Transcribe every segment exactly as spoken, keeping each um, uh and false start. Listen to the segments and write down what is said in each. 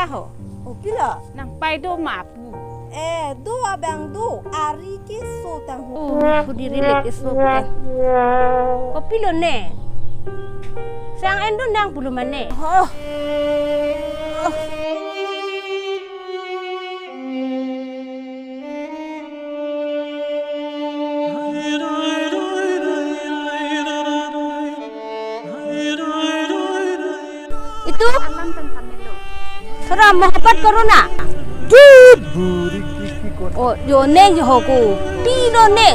Ho. O pilo? Nang pai do ma pu. Eh, do abang do. Ari keso tang ho. Oh, pudi rile keso ke. Kopilo ne? Sang en do nang pulo mane. Oh. Itu? Sera mohapat corona. Dut buri kiki kor. Oh, yo ne yo hoku. Pilo ne.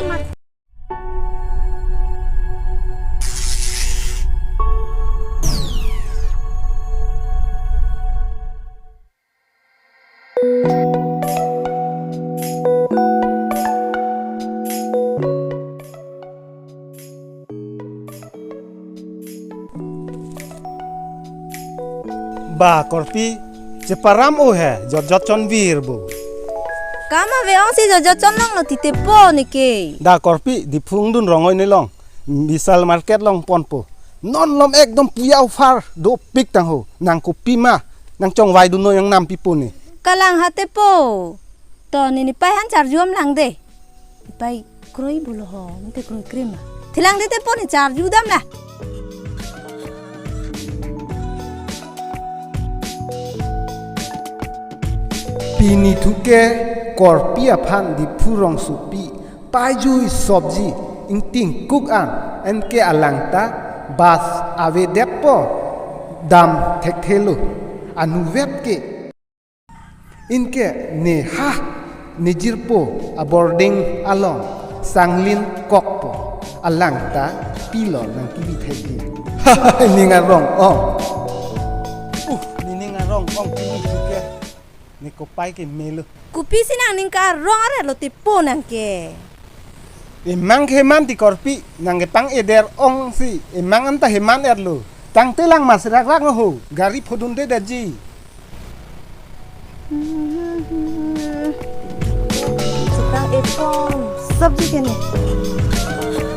Ba korpi, cheparam o he, jotjot chonvir bo. Kam ave ong si jotjot chonlonglo tite po neke. Da korpi, Diphu ingdun rong oi ne long. Vishal market along ponpo. Non malom ekdom puya offer dopik tang ho. Nang kopima, nang chongvai dun noi nangnam pipo ne. Kalang ha te po. To nini pai han charju am lang de. Pai kroi pulo ho, mate kroi krim. Thelang de te po ne charju dam la. Pini thu ke korpi aphan Diphu rongsopi pajui sobji ingting kuk an, anke alangta bus avedet po dam thekthelo anuvet ke. Inke ne ha nejirpo aboarding along sanglin kokpo alangta pilo nang kibi thekji. Ning arong ong. Uh, ning arong ong kini ke. Ne kopai ke melo. Kopi si nang ning karong are lo tipo nang ke. Emang ke man ti korpi, nang kepang eder ong si, emang anta heman er lo. Tangte lang mas rak rak ho, gari phodun de daji. Chitang epong, sabji kene.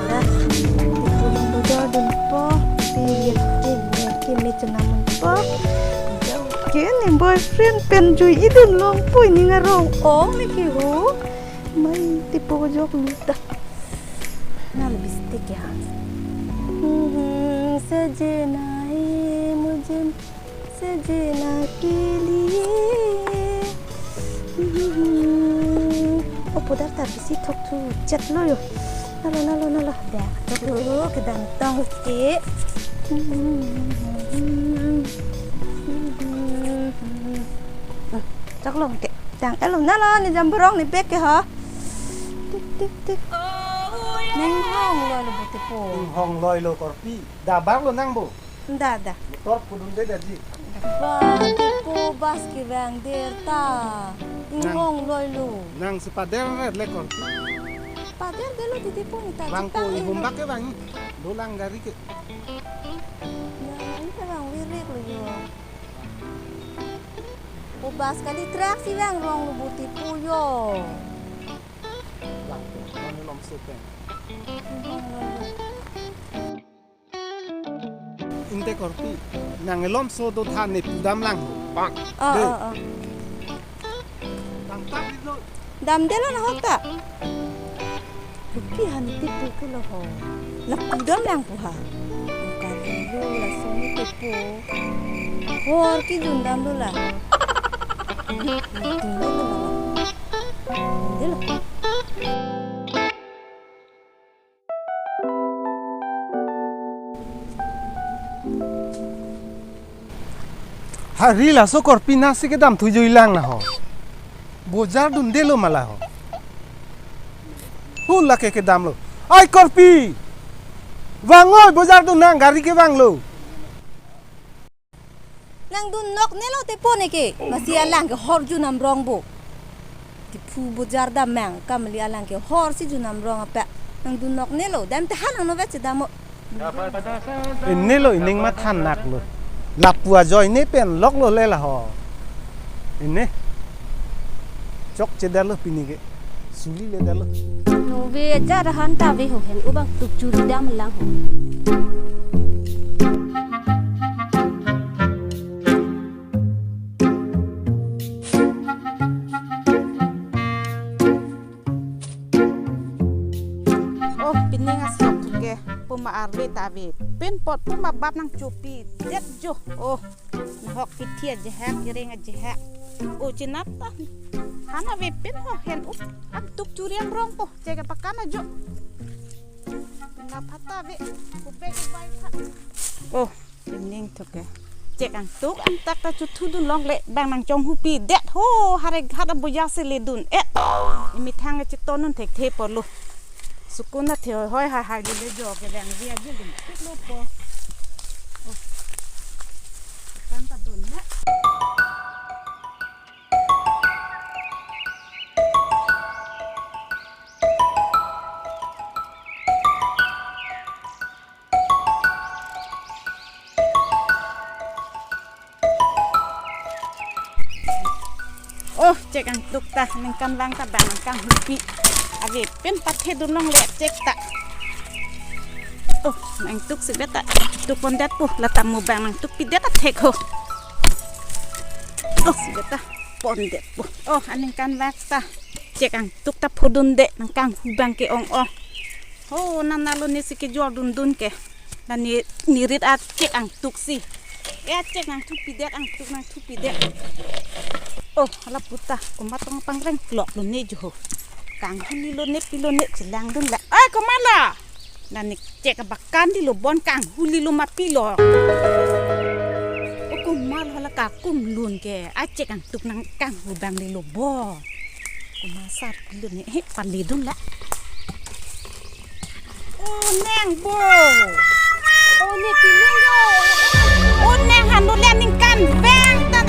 Dah, ipun bojar dunpo, ti lihat ke, lihat ke me chenam po. Kene boyfriend pen jui idun longpo ning arong ong ne ke ho. Mai tipo jok luta. Na lebih stick ya. Hmm, sajna hai mujhe sajna ke liye. Hmm, o podar ta bisi thok thu chet lo yo. Nalo, nalo, nalo. Dak thok lo kedam tong ke. Hmm. Thok lo ke. Tang elo nalo ne jam borong ne bek ke ho. Tik, tik, tik. Ning hong loi lo bu tipo. Ning hong loi lo korpi. Dabar lo nang bo. Da, da. Motor pudun de daji. Ba tipo bus kevang der ta. Ning hong loi lo. Nang sepader ret le korpi. Pader de lo titi pun ta. Bang ko chitang ihum bak ke bang. Dolang gari ke. Nang ini kevang wirik lo yo. O bus kali truck si vang rong lo bu tipo yo. Lang, nang elom so pen. Inte korpi, nang elom so do than ne pudam lang. Bang. Oh, oh, oh. Tang tang lo. Dam de lo na hok ta. Kopi han tipo ke lo ho. La pudam lang pu ha. Kali lo laso ne tipo. Hor kejun dam lo la. Dun lo la. Dun lo. Hari laso korpi nasi kedam thu jui lang na ho. Bojar dun de lo ma la ho. Hu lake kedam lo. Ai korpi. Vang oi bojar dun nang gari kevang lo. Nang dun nok ne lo tipo ne ke. Masi alang ke hor junam rong bo. Diphu bojar dam mang kamali alang ke hor si junam rong apa. Nang dun nok ne lo. Dam te ha nang no vet si dam o. Ene lo ining matha nak lo. Lapu ajoine pen lok lo le la ho. Ene. Chokche der lo pini ke. Suli le der lo. Nove ajar han ta ve ho hen ubang tuk churi dam lang ho. Ave ta avepin apot pu ma bap nangchopidet jo. Oh, nahok kithi ajehak, kereng ajehak. Oh, chenap ta. Han avepin ho, hen up. Angtuk churi angrongpo. Chek apakan ajo. Nangphan ta ave. Kubek bai tha. Oh, ening thuk ke. Chek angtuk antak ta chothu dun longle, bang nangchonghupidet ho, hare ghat abuja si le dun-et. Emethang cheton un thekthe apotlo. Sukun athe hoi hoi hai hai le jo ke bang dia je dun thiklo po. Oh. Kan ta dun na. Oh, chek angtuk ta, ningkanvang ta bang nangkanghupi. Avepin pathe dun longle chek ta. Oh, nangtuk si beta, tuk pondet po, lata mo bang nangtukpidet athek ho. Oh, si beta, pondet po. Oh, aningkanvang ta, chek angtuk ta phodunde, nangkanghu bang ke-ong-ong. Ho, nana lo ne si kejor dundun ke. Na ne, ne rit achek angtuk si. E achek nangthupidet, angtuk nangthupidet. Oh, hala puta, komat tong pangreng klok lo ne jo ho. Kanghu lilo ne pilo ne chelang dun la. Ai, komat la. Na ne chek abakan dilo bon kanghu lilo ma pilo. Oh, komat hala kakum lun ke. Achek angtuk nangkanghu bang lilo bon. Komat sar kilo ne, he, pali dun la. Oh, neng bo. Oh, ne piling yo. Oh, neng han lo le ningkanvang ta,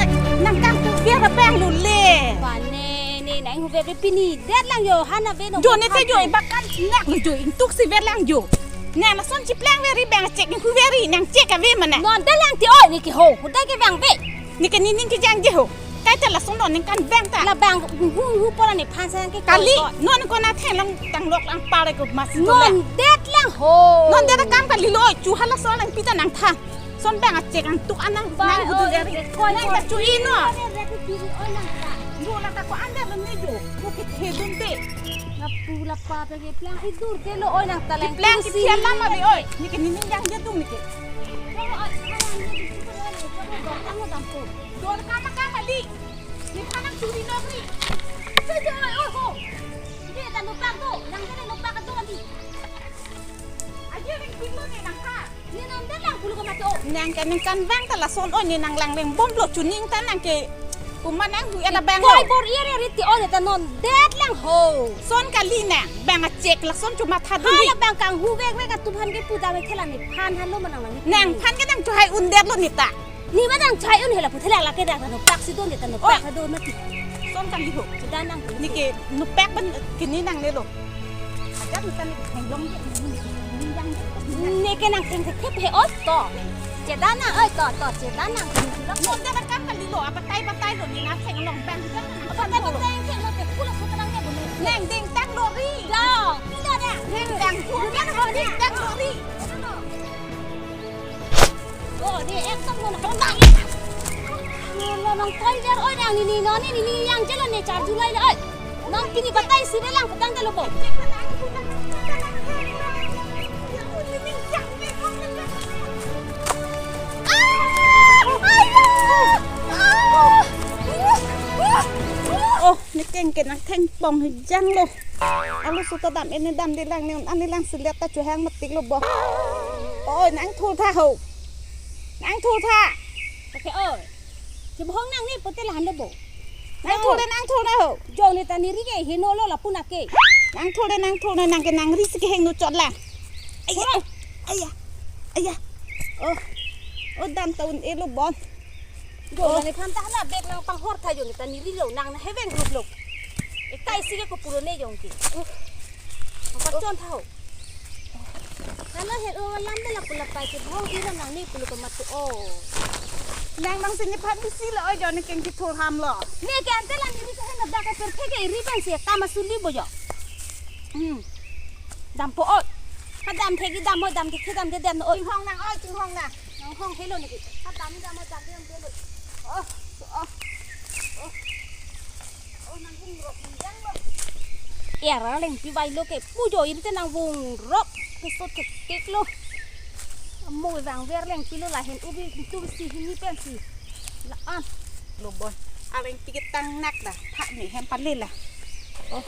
nangkanghuver abang lo le. Ba ne, ne nanghuver de pini det lang yo, han ave no. Jo ne te jo, ibakan neng lo jo, ingtuk si ver lang jo. Neng lason chiplang veri bang chek, inghu veri, nang chek ave mane. Non det lang ti oi, ne ke ho, ho det ke bang ve. Ne ke nining kejangje ho. Kaita lason lo ningkanvang ta. La bang hu hu pora nephan sa ke. Kali, ko. Non ko na theng lang tanglok lang pare ko masi to le. Non det lang ho. Non det akam kali lo, chu hala son lang pita nangthan. Son bang achek angtuk anang ba, nang hudu oh, jari. Koi, nang koi, ta chu ino. Oi, nang ta. Lo la ta ko anda lo ne jo. Mo ke thedun te. Lapu lapa pe keplang idur ke lo oi nang ta lang. Keplang kusi. Keplang lam abi oi. Ne ke nining jangje atum ne ke. Oi, oi, oi, oi, oi, oi, oi, oi, oi, oi, oi, oi, oi, oi, oi, oi, oi. Dor kama kama di. Nephan nangchuri nokri. Choi choi oi ho. Di ta nopak do. Nang ta nopak do di. Aji ring pin lo ne nangkha. Ne non det lang pulo ko mati o. Nang ke ningkanvang ta lason oi ne nang langleng bomlo chuning ta nang ke. Komat nanghu ena bang lo. Koi bor iya re riti oi ta non det lang ho. Son kali nang bang achek lason chu matha dun. Hala bang kanghu vek vek atum han ke puda me thela nephan han lo manang nang. Nangphan ke nang chu hai un det lo ne ta. Ne ma nang chai un hela pu thela lake dak nopak si don de ta nopak ha don mati. Son kali ho. Chedan nang. Ne ke nopak ban kini nang le lo. Ajat ne ta ne thenglong ke ne yang. Ne ke nang theng thek thep he oi to. Chedan nang oi to to chedan nang. Non det akam kali lo abatai batai lo ne na thenglong bang chedan nang. Abatai batai theng lo te kula sutra nang ne bu ne. Nang ding tang lo ri. Dong. Pida da. Nang dang chu nang ding tang lo ri. Oh, de ekdom lo na kata. Lo nang koi jar oi nang nini non nini yang jelo ne char julai le oi. Nang pini batai si belang petang jelo bo. Ah! Ayo! Ah! Oh, ne keng ke nang thengpong hijang lo. Alo suta dam ini dam di lang ne un ani lang silet ta chuhang metik lo bo. Oi, nang thul tha ho. Nang thul tha. Oke, oi. Chibhong nang ne pote lahan lo bo. Nang thul de nang thul na ho. Jong ne ta niri ke heno lo lapu na ke. Nang thul de nang thul na nang ke nang ri si keheng nu chot lang. Aya. Aya. Aya. Oh. Oh, dam ta un-e lo bon. Jo, oh. Nang nephan ta hala bag nang panghor tha jo ne ta niri lo nang na heveng group lo. Ekai si ke ko puro ne jong ke. Oh. Ang pachon tha ho. Hala helo alam de lapu lapai ke bhong ira nang ne pulo ko mati o. Nang nang si nephan bisi lo oi jo ne keng kithur ham lo. Ne ke ante lang niri ke hena dak ke perfect ke iri bang si tama suli bo jo. Hmm. Dam po oi. Ha dam thegi dam oi dam thegi dam thegi dam oi. Chinghong nang oi chinghong nang. Nang hong helo ne ke. Ha dam dam oi dam dam dam oi. Oh. Oh. Oh nang hung rok hung jang lo. Era leng pi bai lo ke pujo iri te nang hung rok. Ke sot ke kek lo. Mo vang ver leng pilo lahen ubi tum si hini pensi. La-an. Lo bon. Aleng pikit tang nak dah. Thak ni hem pali la. Oh.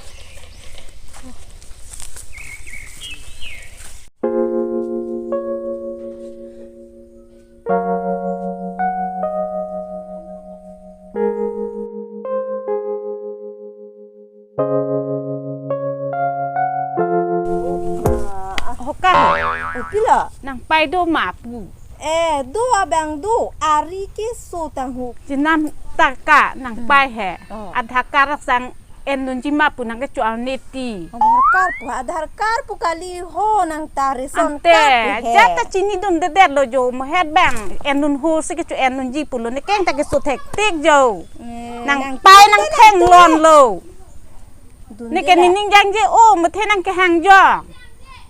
Hoka. Oh, pilo? Nangpai do ma pu. Eh, do abang do. Ari keso tanghu. Chenam taka nangpai he. Oh. Aadhaar card sang endunji ma pu nangkecho-an neti. Aadhaar card pu, Aadhaar card pu kali ho nang ta ration card pu he. Ante, jat ta chinidundedetlo jo, mo het bang endun ho si kecho-endunji pulo, ne keng ta keso thektik jo. Eh, nangpai nangtheng lon lo. Dunde la. Ne ke nining jangje o, mo the nangkehang jo.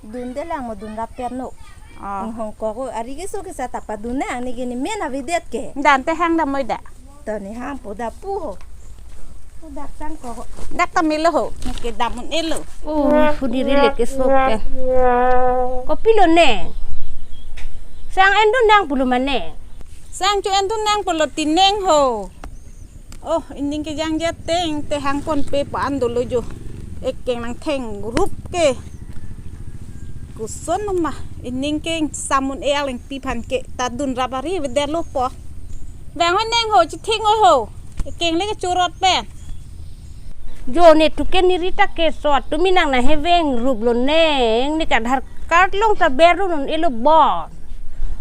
Dunde lang mo dun rapet no. Oh. Hong kok o, ari keso kesa ta padun nang, ne ke ne men avedet ke. Dan te hang dam moi da. To ne hang po da pu ho. Dak tang ko. Dak ta melo ho. Ne ke dam un-elo. Oh, hudi ri le keso ke. Kopilo ne. Sang endun nang pulo mane. Sang cho-endun nang pulo tineng ho. Oh, ining ke jangje ateng te hang ponpe pa an dolo jo. Ekeng nangtheng rup ke. Koson ma ining ke samun e aleng pi phan ke ta dun rap ari vedetlo po. Vang ho neng ho, chithing oi ho. Ekeng le kechorot pen. Jo ne tuke neri ta keso tumi nang na heveng rup lo neng, ne ke Aadhaar card long ta ber un-elo bon.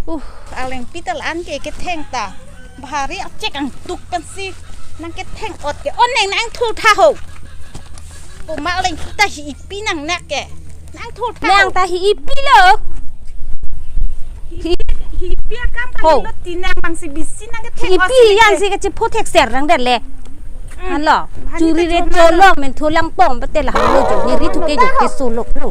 Uh. Aleng pi ta la-an ke ketheng ta. Bahari achek angtuk pensi nangketheng ot ke. O neng nang thotha ho. O ma aleng ta hi ipi nang nak ke. Nang thotha ho. Nang ta hi ipi lo. Hi, hi ipi akam ho. Kali lo tinang bang si bisi nangketheng ot. Hi ipi si yang ke. Si kachipho thekser nang det le. Mm. Halo. Hani churi ta re choma cholo lo. Men tholang pong bate la halo jo. Neri tuke jo keso lok lo.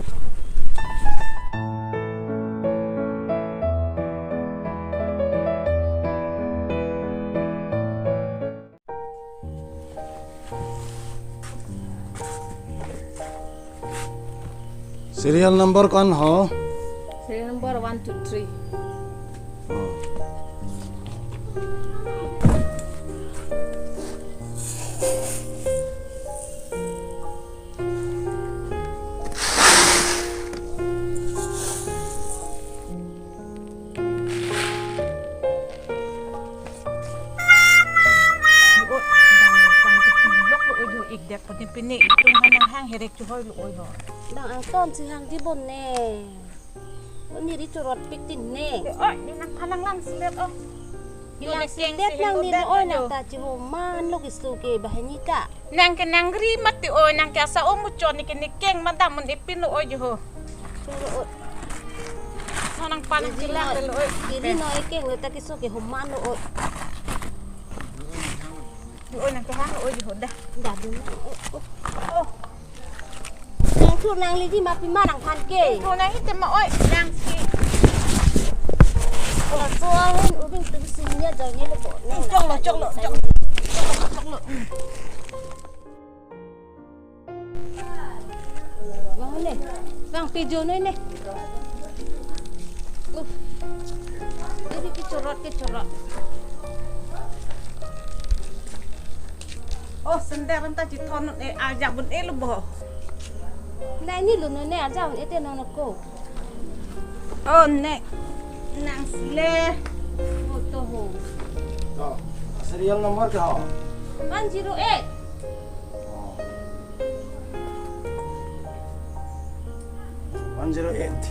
Serial number ko-an ho? Serial number one, two, three. Lo oi, dang lo pang kepilok lo oi ho, ik dek poni pini itum hanang hang herek chuhoi lo oi ho. Dang angton si hangji bon ne. Lo neri chorot pik tin ne. Oi, ne nang phalang lang silet oh. Lo lang ne keng silet si nang helo ni dak lo oi lo nang jo. Ta chihoman lo kisu ke bahini ka. Nang ke nangri mati oi, nang ke asa omu chon ni ke ne keng madam mun ipin lo oi jo ho. Choro oi. No nang panang. Iri chilang no, lo oi. Iri no ekeng lo ta kisu ke homan lo oi. Lo oi nang kehang lo oi jo ho dah. Dah dun. Oh, oh. Oh. Nang thu nang liji ma pima nang phan ke. Thu nang ite ma oi nang si. Lo so ahen ubing tu sinya jauh ni lo bo. Nang chok lo, chok lo, chok lo. Chok lo, chok lo. Wah, ne. Bang, pijo noi ne. Uh. Jadi kechorot, kechorot. Oh, sender anta chithon, eh, ajak bun elo bo. Nai ni lo noi ne, ajak bun ete non ko. Oh, ne. Nang sile. Photo ho. To, serial number ke ho? One zero eight. Oh. One zero eight.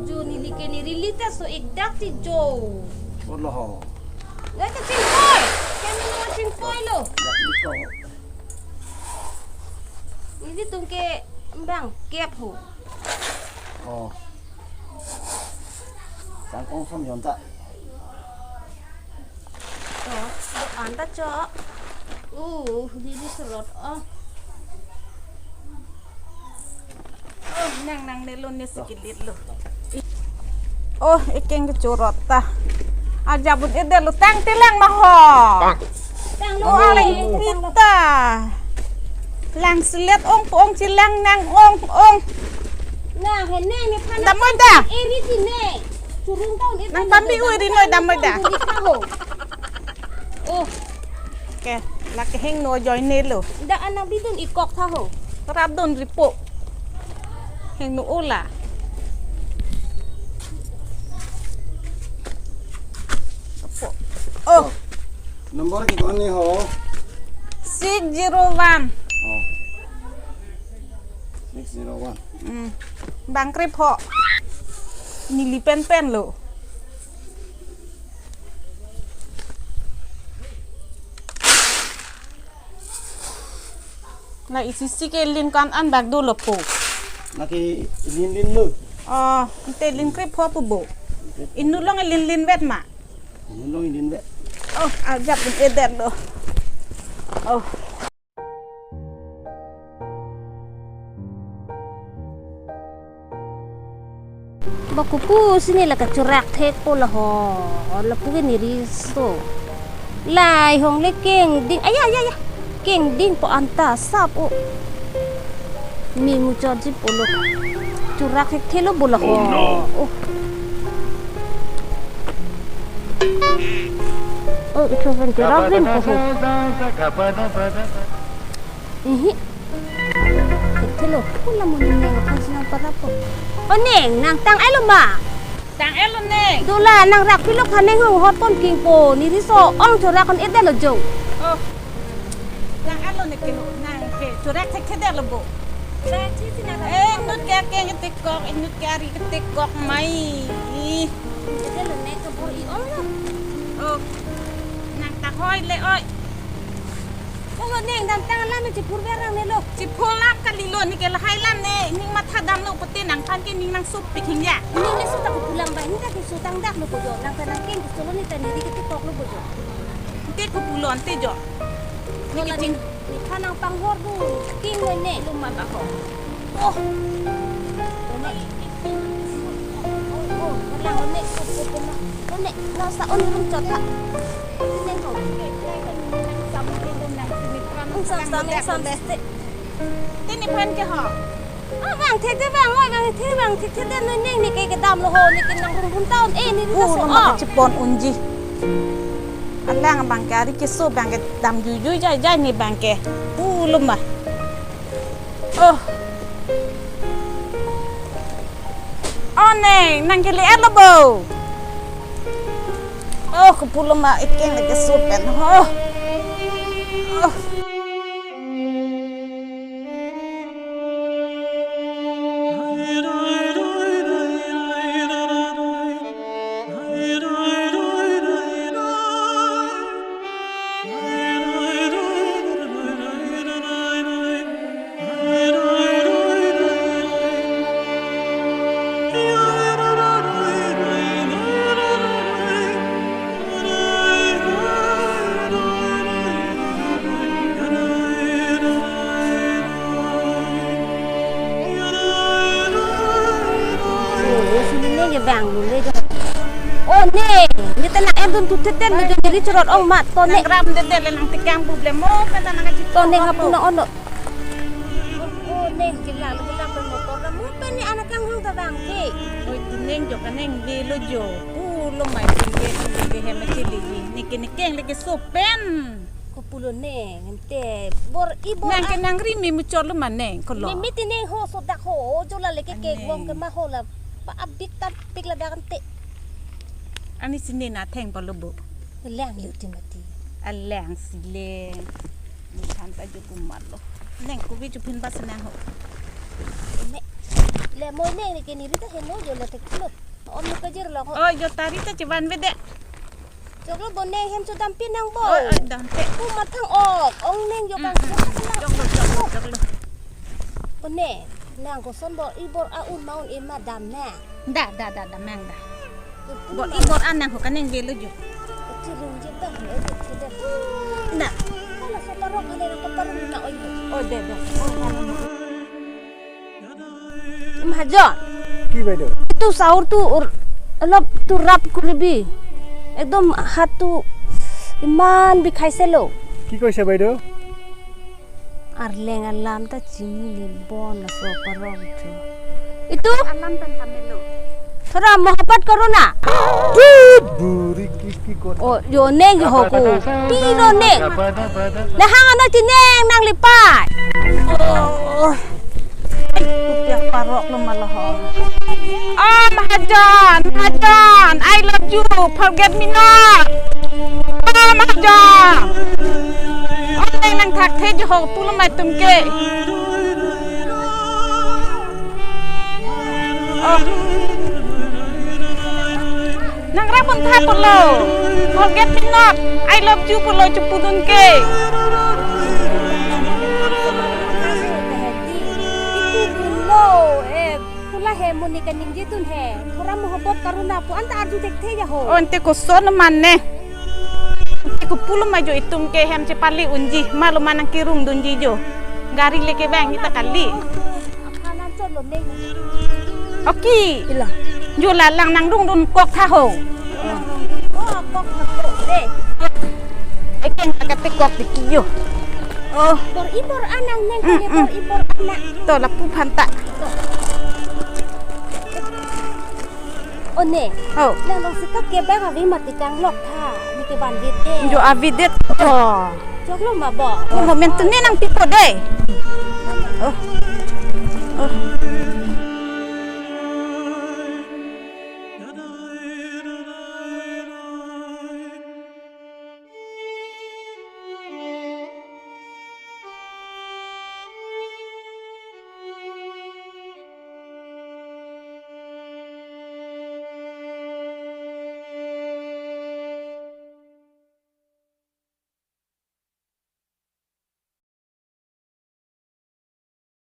Jo neli ke neli ta so ik dak ti jo. Bolo ho. Ngai ta chingkoi. Kami nang chingkoi lo. Dak di ko. Nelitum ke bang kep ho. Oh. Kangkong som yon ta. Oh, do-an ta cho. Uh, neli serot oh. Oh, nang nang nelo ne si kilit lo. Oh, ekeng kechorot ta. Ajak bun ede lo tang tilang ma ho. Tang lo. Oh, aling pita. Lang silet ong po ong chilang nang ong ong. Nang hene ne phan. Damoi da. Eri di ne. Churung taun eri. Nang pambi uri noi damoi da. Ho. Oh. Ke, lake hingno ajoine lo. Da anak bidun ikok tha ho. Rapdun ripo. Hingno ola. Ripo. Oh. Number ke kone ho? Six zero one. Oh. Six zero one. Hmm. Bang krip ho. Neli pen pen lo. Na isi si ke lin kan an bak dolo po. Na ke lin lin lo. Oh, ante lin krip ho pu bo. Inut along lin lin vet ma. Inut along lin vet. Oh, ajap un eder do. Oh. Ba kopu si ne la kachurak thek po la ho, lapu ke neri so. Lahai hong le keng ding, aya, aya, aya. Keng ding po anta sap o. Mi muchot ji po lo. Churak thek thelo bo la ho. Oh, no. Oh. Oh, ito kan churak rin po ho. Ihi. Thelo, kula mo ning neng aphan si nang parap po. O neng, nang tang-et lo ma? Tang-et lo neng. Dola nang rak pilo kha neng hong hot pon king po, neri so ong churak un eder lo jo. Oh. Tang-et lo ne ke ho, nang ke churak thek thek der lo bo. Churak thek si nang. Eh, inut ke keng ketekok, inut ke ari ketekok mai. Ih. Eder lo ne ke bor-i ong lo. Oh. Nang ta hoi le oi. Kolo neng dam tang alam chephur berang ne lo. Chephur lam kali lo, ne ke lahai lam ne. Ning matha dam lo pute nang phan ke ning nang sup pik hing ya. Ning ne sup ta kopu lang ba, ning ta keso tang dak lo po jo. Nang ta nang keng keso lo, ne ta neri ketekok lo po jo. Ante kopu lo ante jo. Ne ke ting. Ne phan nang panghor dun. Keng ne ne. Lum ma ba ho. Oh. One. Oh, oh, lang one, oh, oh, oh, na. One, na sa on rum chot ha. One ho. Ang sam sam, ang sam siste. Te nephan ke ho. Ah, bang thek te bang, oi, bang thek bang thek te den noi neng ne ke kedam lo ho, ne ke nang rum rum taun, eh, ne ru ta so. Pulo ma oh. Chepon unji. Alang bang ke ari keso bang ke dam jui jui jai jai ne bang ke. Pulo ma. Oh. Oh neng, nang kele-et lo bo. Oh, kopulo ma ikeng le keso pen. Oh. Oh. Oh, ne, ne ta nang endun tu teten, ne jong neri chorot ong mat, to ne. Nang ram de de le nang tekang bu ble mo, pen ta nang kachit. To ne hapu nang ono. Oh, ne, kila, kila pen motor na, mo pen ne anak kanghang ta dang ke. Oi, tu neng jo kaneng ve lo jo. Pulo mai tin ke, tin ke hem chili ji. Ne ke ne keng le keso pen. Kopulo neng, ente bor-i bor nang ke a- nang ri mi muchot lo ma neng, kolo. Mi mi ti neng ho sodak ho, jo la le ke ke aneng. Wong ke ma ho la, pa abik ta pik ladak ante. Ani si ne na theng pa lo bo. Lang yo ti mati. Alang si leng. Ni than ta jo kumar lo. Neng kopi chuphin bas nang ho. Ne. Le mo neng ne ke neri ta heno jo le thek lo. Om ne kajir lo ho. Oh, jo tari ta chevan ve de. Choklo bo neng hem chodam pi nang bo. Oi, oi, dam te. Ku mathang ok, ong neng jo kang. Mm, mm, mm. Choklo, choklo, choklo. Bo neng, nang koson bor-i bor-a un ma un-e ma dam na. Da, da, da, da, mang da. Bor-i bor-a nang ho kaneng ve lo jo. Chirung je bang, eh, je, je, je. Da. Kala so parok kali nang keparung na oi. Oh, de, de. Oh, de, de. Mahajon. কি বাইদেউ? এইটো চাউলটো ৰ-, অলপ তো ৰাপ কৰিবি। একদম হাতটো ইমান বিষাইছে লো। কি কৈছে বাইদেউ? Arleng alam ta chinine bon laso parok thu. Itu? Alam pen pamelo. Thora mohabbat karuna. Buri kiki kot. Oh, yo neng ho ko. Pino neng. Nahang ano ti neng nanglipat. Oh. Ai, kupiak parok lo malah ho. Oh, Mahajan, Mahajan, I love you, forget me not. Oh, Mahajan. Oh, neng nangthakthe jo ho, pulo mai tum ke. Oh. Nangrap un tha pulo. Forget me not. I love you pulo chepudun ke. Ipu dunlo, eh, pula he monit kaningjedun he. Thora mohabbat karuna pu anta arju thekthe ya ho. Oh, ante koson mane. Ante kopulo ma jo itum ke hem chepali unji. Malo ma nangkerung dunji jo. Gari leke bang kita kali. Aphan an chot lo neng. Oki. Ila. Jo lalang nangdungdun kok tha ho. Oh, kok tha ho de. Ekeng akate kok diki jo. Oh. Bor-i bor-an nang neng. Mm, kali mm. Bor-i bor-an nang. To lapu phanta. To. O ne. Oh. Nang long sita kebang avi mati kanglok tha. Nike vandet de. Jo avi det. Oh. Choklo ma bo. Oh, men tu ne nangpipo de. Oh. Oh.